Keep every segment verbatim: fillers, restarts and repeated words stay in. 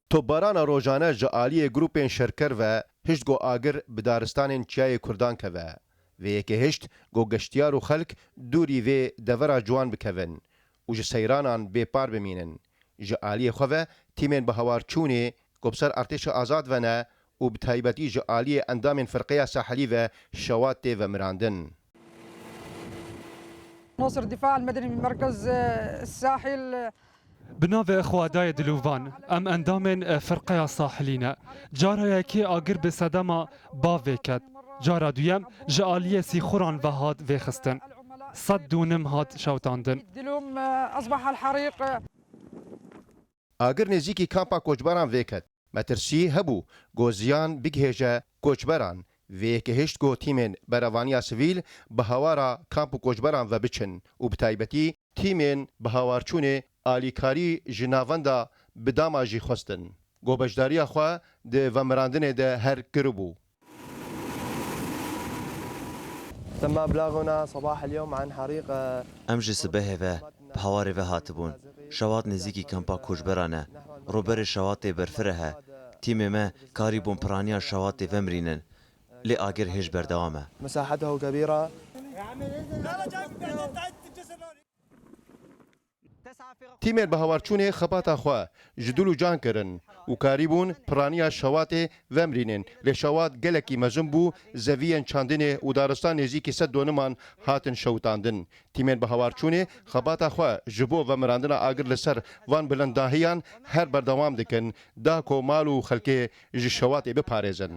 Topbarana rojane ji aliyê grûpên şerker ve hişt ku agir bi daristanên çiyayê Kurdan keve. Vê yekê hişt ku geştiyar û xelk dûrî vê devera ciwan bikevin û ji seyranan bêpar bimînin. Ji aliyê xwe ve tîmên bi hawarçûnê ku bi ser artêşa azad ve ne û bi taybetî ji aliyê endamên Firqeya Sahilî ve şewat tê vemirandin. عناصر الدفاع المدني من مركز الساحل. Bi navê Xwedayê Dilûvan, em endamên Firqeya Sahilî ne. Cara yekê agir bi sedema bavê ket. Cara duyem ji aliyê sîxuran ve hat vêxistin. Sed dûnim hat şewitandin. دلوم أصبح الحريق. Agir nêzîkî kampa koçberan vêket. Metirsî hebû ku ziyan bigihêje koçberan. Vê yekê hişt ku tîmên berevaniya sivîl bi hawara kamp û koçberan ve biçin û bi taybetî tîmên bi hawarçûnê alîkarî ji navenda bi dama jî xwestin. Ku beşdariya xwe di vemirandinê de her kiribû. تم إبلاغنا صباح اليوم عن حريق Em ji sibehê ve bi hawarê ve hatibûn. Şewat nêzîkî kampa koçberan e. Rûberê şewatê berfireh e. Tîmê me karîbûn piraniya şewatê vemirînin. Lê agir hêj berdewam e. مساحته كبيرة. Tîmên bi hawarçûnê xebata xwe ji dil û can kirin û karîbûn piraniya şewatê vemirînin. Lê şewat gelekî mezin bû, zeviyên çandinê û daristan nêzîkî sed doniman hatin şewitandin. Tîmên bi hawarçûnê xebata xwe ji bo vemirandina agir li ser van bilindahiyan her berdewam dikin, da ku mal û xelkê ji şewatê biparêzin.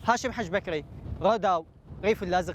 هاشم حج بكري، غداو، غيف اللازق.